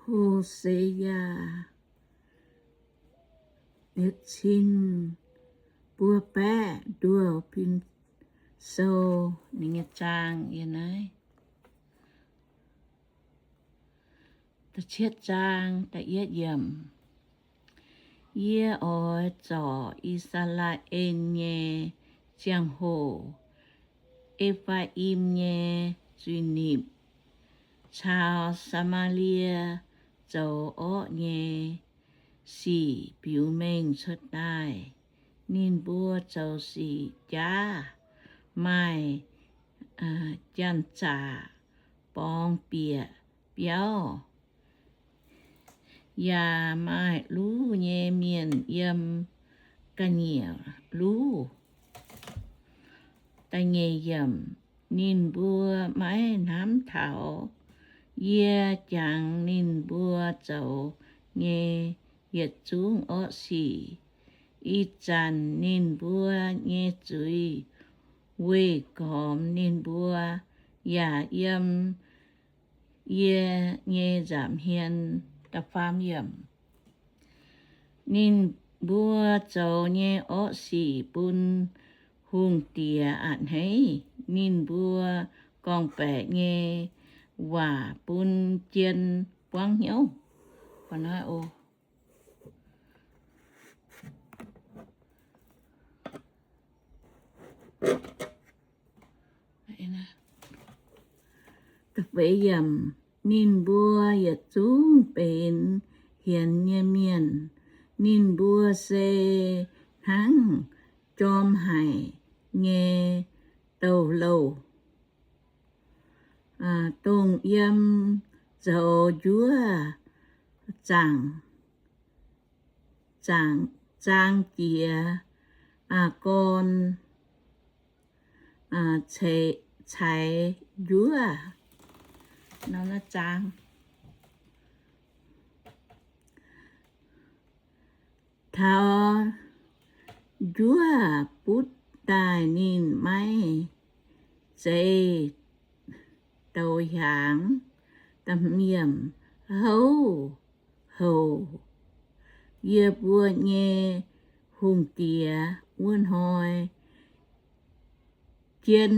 Hosea yietc cin buo baeqv nduoh pin sou. Ninh nyei zaang yiem naaiv. Da'cietv zaang, da'yietv yiemc. Yie oix zorc I^saa^laa^en nyei ziangh hoc, E^faa^im nyei zuiz-nipc caux Saa^maa^lie zoux orqv nyei sic biux mengh cuotv daaih. Ninh mbuo zoux sic jaav, maaih janx-zaqc borngz bieqc biauv, yaac maaih luv nyei mienh yiem ga'nyiec luv. Da'nyeic yiemc. Ninh mbuo maiv hnamv taux yie jangx ninh mbuo zoux nyei yietc zungv orqv sic. Ih zanc ninh mbuo nyei zuiz weih gormx ninh mbuo, yaac yiem yie nyei nza'hmien. Da'faam yiemc. Ninh mbuo zoux nyei orqv sic bun hungh diex a'hneiv. Ninh mbuo gorngv-baeqc nyei waac bun jien buangv hnyouv. Ninh mbuo yietc zungv benx hienx nyei mienh. Ninh mbuo se hnangv jorm haic nyei douh louh, dongh yiem zoux njuov zaangc, zaangc jiex gorn caix njuov. Taux njuov butv daaih ninh maiv zeiz douz hiaangx. Houv, houc yie mbuo nyei hungh diex wuov hnoi jien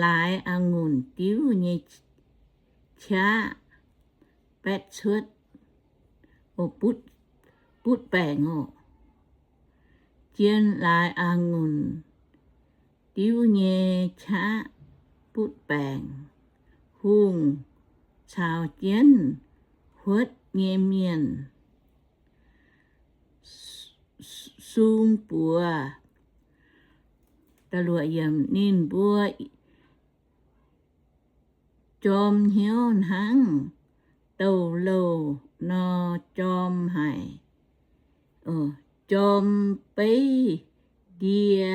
laaix a'ngunc diuv nyei qaqv baetv cuotv, butv baengc oc. Jien laaix a'ngunc diuv nyei qaqv butv baengc. Hungh caux jienv huotv nyei mienh sung buoz. Ninh mbuo jorm hnyouv hnangv douh louh nor jorm haic, jorm beiv ndie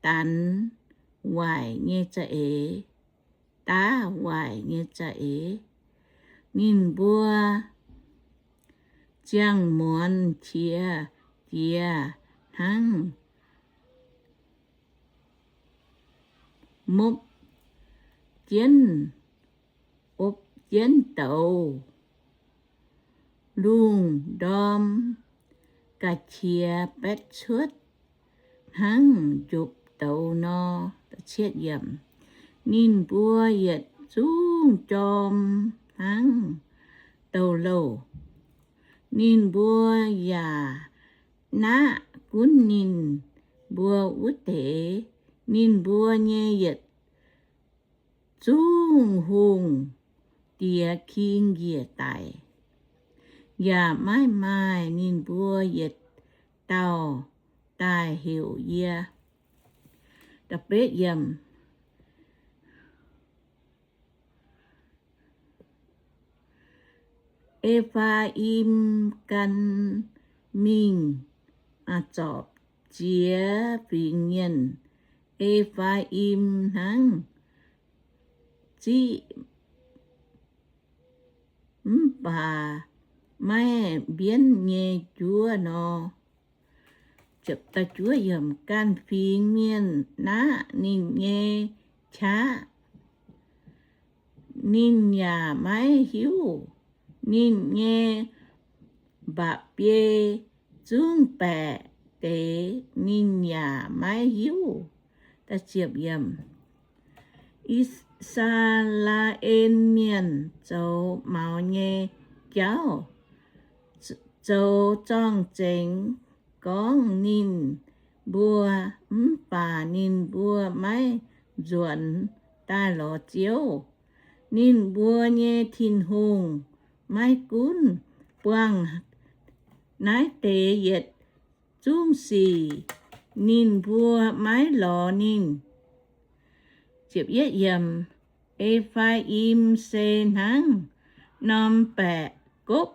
danx waaic nyei za'eix, daav waaic nyei za'eix. Ninh mbuo ziangh muonz qiex jiez hnangv mopv jienv, opv jienv douz, lungh ndorm ga'qiex baetv cuotv hnangv njopv douz nor. Ninh mbuo yietc zungv jorm hnangv douh louh. Ninh mbuo yaac naqv gunv ninh mbuo wuov deix. Ninh mbuo nyei yietc zungv hungh diex king njiec daic, yaac maiv maaih ninh mbuo yietc dauh daaih heuc yie. E^faa^im gan mingh zorpc ziex fingx mienh. E^faa^im hnangv ziqv mv baac maiv mbienv nyei njuov nor. Ganh fingx mienh naqv ninh nyei qaqv, ninh yaac maiv hiuv Ninh nyei mba'biei zungv baeqc deix, ninh yaac maiv hiuv. I^saa^laa^en Mienh zoux maux nyei jauv, zoux zorng-zengx gorngv ninh mbuo, mv baac ninh mbuo maiv nzuonx daaih lorz Ziouv, ninh mbuo nyei Tin-Hungh. Maiv gunv buangh naaiv deix yietc zungv sic, ninh mbuo maiv lorz ninh. E^faa^im se hnangv norm baeqc gopv.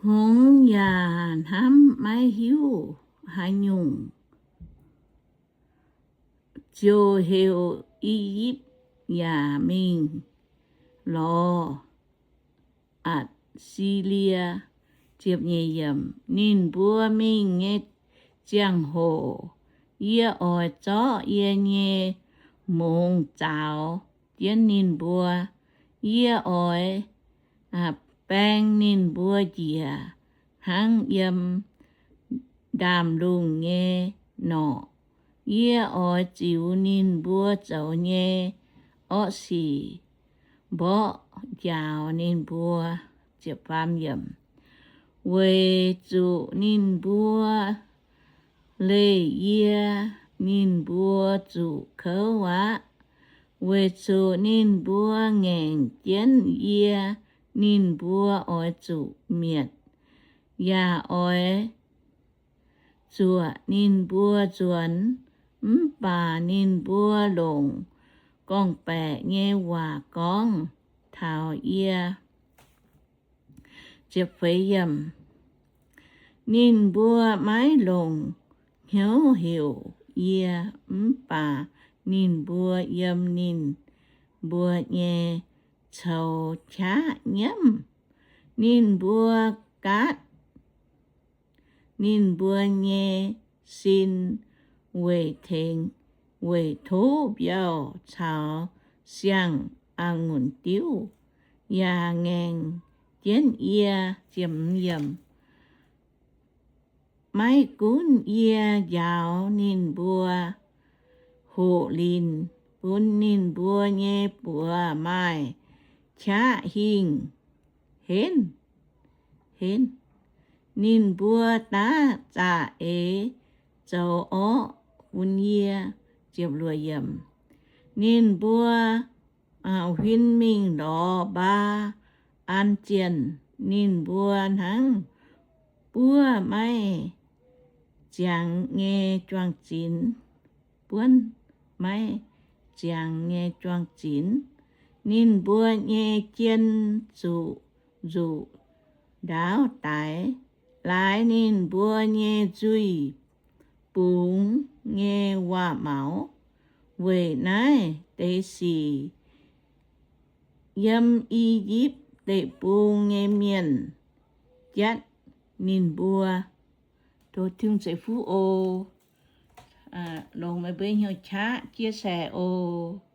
Hngongx yaac hnamv maiv hiuv haaix nyungc, ziouc heuc I^yipv yaac mingh lorz Atc^si^lie. Ninh mbuo mingh nyei ziangh hoc yie oix zorqv yie nyei mungz zaaux jienv ninh mbuo. Yie oix baeng ninh mbuo njiec hnangv yiem ndaamv-lungh nyei norqc. Yie oix ziux ninh mbuo zoux nyei orqv sic mborqv njaaux ninh mbuo. Weic zuqc ninh mbuo leih yie, ninh mbuo zuqc kouv aqv. Weic zuqc ninh mbuo ngaengc jienv yie, ninh mbuo oix zuqc mietc. Yaac oix zuoqc ninh mbuo nzuonx, mv baac ninh mbuo longc gorngv-baeqc nyei waac gorngv taux yie. Ninh mbuo maiv longc hnyouv heuc yie, mv baac ninh mbuo yiem ninh mbuo nyei coux qaqv nyiemv. Ninh mbuo gaatv ninh mbuo nyei sin weic tengx, weic tov mbiauh caux siang-a'ngunc diuv, yaac ngaengc jienv yie. Maiv gunv yie njaaux ninh mbuo, hoqc linc bun ninh mbuo nyei buoz maaih qaqv hingh henv, henv, ninh mbuo daav za'eix zoux orqv bun yie. Ninh mbuo huin mingh lorz Mbaa^an zienh, ninh mbuo hnangv buov maiv ziangx nyei juang-zinx, buonv maiv ziangx nyei juang-zinx. Ninh mbuo nyei jien zuqc nzuqc ndaauv daix, laaix ninh mbuo nyei nzuih bungx nyei waac-maux. Weic naaiv deix sic yiem I^yipv Deic-Bung nyei mienh jatv ninh mbuo. Tov Tin-Hungh ceix fuqv oc. Longc meih mbuo hnyouv qaqv chia sẻ oc.